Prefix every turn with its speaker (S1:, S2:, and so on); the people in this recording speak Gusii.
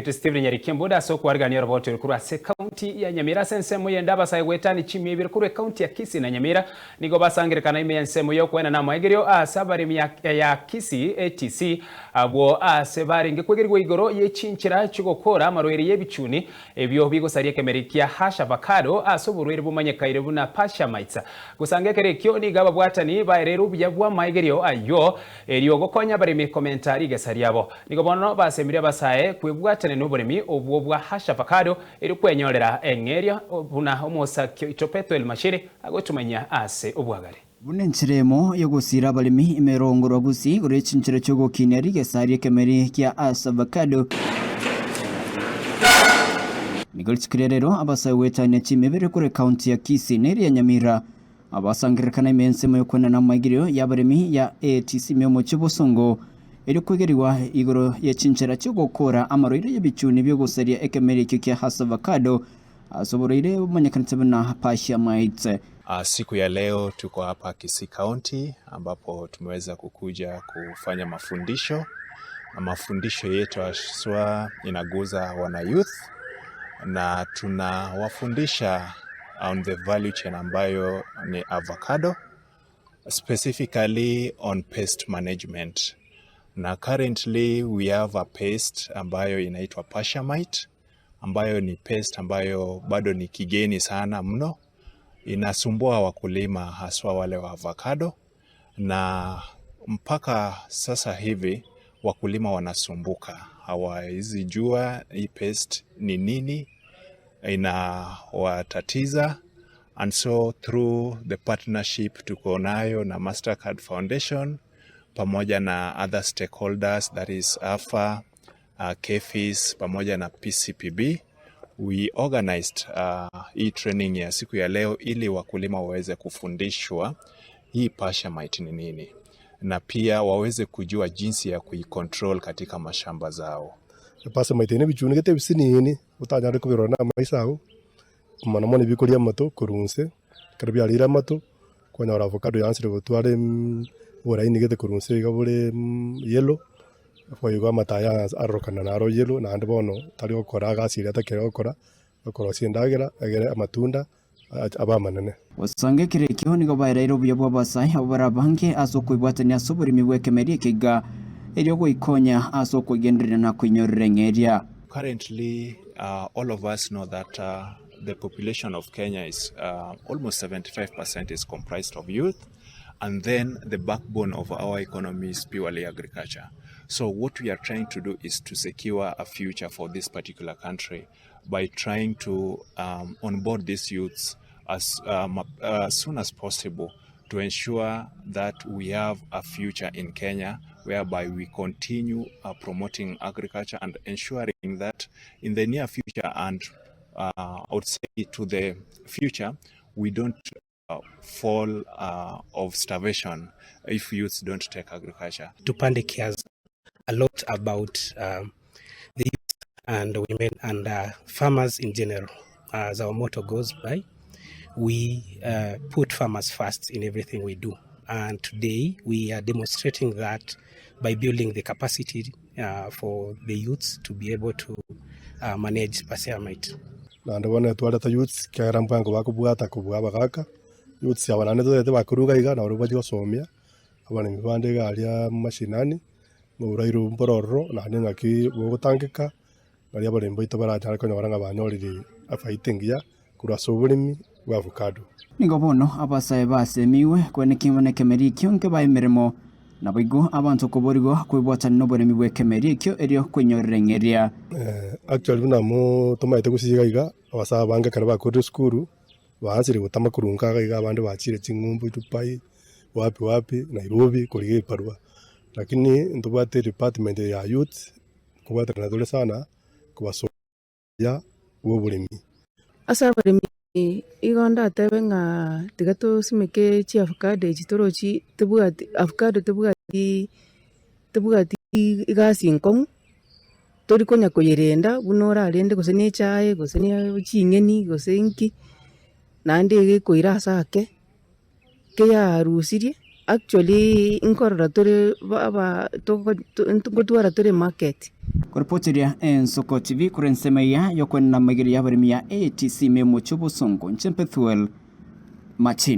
S1: Stephen Nyarikembuda ase okwarigania oroboti ore korwa ase ekaunti ya Nyamira ase ensemo y'ende abasae goetania chimia ibere korwa ekaunti ya Kisii na Nyamira nigo basangerekana ime y'ensemo y'okoenana amaegerio ase abaremi ya Kisii ATC abwo ase barenge kwegerigwa igoro ye chinchera chi'ogokora amarwaire y'ebichuni ebio bigosaria ekemeri kia Hass avocado ase oborwaire bomanyekaire buna Passia mites. Gosanga ekero ekio nigo ababwatani baereire obuya bw'amaegerio ayio Erio gokonya abaremi komenta rigesa riabo. Nigo bono basemirie abasae kwebwatania noboremi obwo bwa Hass avocado erio kwenyorera eng'eria buna omosaki oito Pethuel Mashiri agotumanyia ase obwagare.
S2: Buna enchera emo y'ogosiira abaremi emerongo rwa Gusii igoro ye chinchera chi'ogokinia rigesa ri'ekemeri kia Hass avocado. Nigo rituko ria rero abasae goetania chimebere korwa ekaunti ya Kisii na eria ya Nyamira Abasangererekana ime ensemo y'okwenena amaigerio y'abaremi ya ATC ime omochie bosongo, erio kwegerigwa igoro ye chinchera chi'ogokoora amarwaire y'ebichuni bi'ogosaria ekemeri ekio kia Hass avocado ase oborwaire bomanyekanete buna Passia mites.
S3: Siku ya leo tuko hapa Kisii County ambapo tumeweza kukuja kufanya mafundisho na mafundisho yetu haswa inaguza wana youth na tunawafundisha on the value chain ambayo ni avocado specifically on pest management na currently we have a pest ambayo inaitwa Passia mite ambayo ni pest ambayo bado ni kigeni sana mno, inasumbua wakulima haswa wale wa avocado, na mpaka sasa hivi wakulima wanasumbuka, hawawezi jua hii pest ni nini inawatatiza and so through the partnership tuko nayo na Mastercard Foundation pamoja na other stakeholders that is AFA, uh, KEPHIS pamoja na PCPB we organized uh, hii training ya siku ya leo ili wakulima waweze kufundishwa hii Passia mite ni nini na pia waweze kujua jinsi ya kuicontrol katika mashamba zao.
S4: Passia mite nebichuni gete ebisinini otanyare kobirora na amaiso ao, mono mono ebikoria amato korwa inse, ekero biarire amato, kwanyora avocado yaanchire gotwara oboraini gete korwa inse iga bore yellow, boigo amato aya arorokana naro yellow naende bono tari gokora egasi eria atakire gokora, okorosia endagera egere amatunda abe amanene.
S2: Gosanga ekero ekio nigo baereire obuya bw'abasae abwo bare abange ase okoibwatania ase oboremi bw'ekemeri ekeiga, erio goikonya ase okwegendereria na koinyorera eng'eria.
S3: Currently all of us know that the population of Kenya is almost 75% is comprised of youth and then the backbone of our economy is purely agriculture. So what we are trying to do is to secure a future for this particular country by trying to um, onboard these youths as, um, as soon as possible to ensure that we have a future in Kenya whereby we continue uh, promoting agriculture and ensuring that in the near future and uh, I would say to the future, we don't uh, fall uh, of starvation if youths don't take agriculture.
S5: Tupande cares a lot about the youth and women and farmers in general. As our motto goes by, we put farmers first in everything we do. And today we are demonstrating that by building the capacity for the youths to be able to manage Pasea mite.
S4: Naende bono etwarete youths ekiagera mbango bakobwata kobua abagaka, youths aba naende totagete bakoruga iga nabo bachia gosomia abaremi bande iga aria mashinani, na oboraire obwo mboro ororo naende ng'aki bogotangeka, baria abaremi baito baranyare konyora ng'a banyorire efaita engiya korwa ase oboremi bwa avocado.
S2: Nigo bono abasae basemigwe kwenekigwa buna ekemeri ekio nkebae emeremo, naboigo abanto koborigwa kwebwatana noboremi bw'ekemeri ekio erio kwenyorera eng'eria.
S4: Actually buna mo tomaete gose iga iga, abasae abange ekero bakorire esukuru, baansire gotama korwa nka iga iga abande bachire ching'umbu Dubai, wapi wapi, Nairobi korigia ebibarua. Lakini ntobwate edepartment ya youth, nkobwaterana tore sana kobasoa. Buya bw'oboremi.
S6: Ase abaremi igo ndatebe ng'a tiga tosimeke chiavocado echi torochi tebwati avocado tebwati tebwati egasi enkong'u, tori konya koyerenda buna orarende gose na echae gose na ching'eni gose nki, naende iga ekoira ase ake, keyarusirie. Actually nkorora tore aba nkotwara tore market.
S2: Koripoteria Ensoko TV korwa ensemo eya y'okwenena amaigerio y'abaremi ya ATC ime y'omochie o Bosongo, inche Bethuel Machini.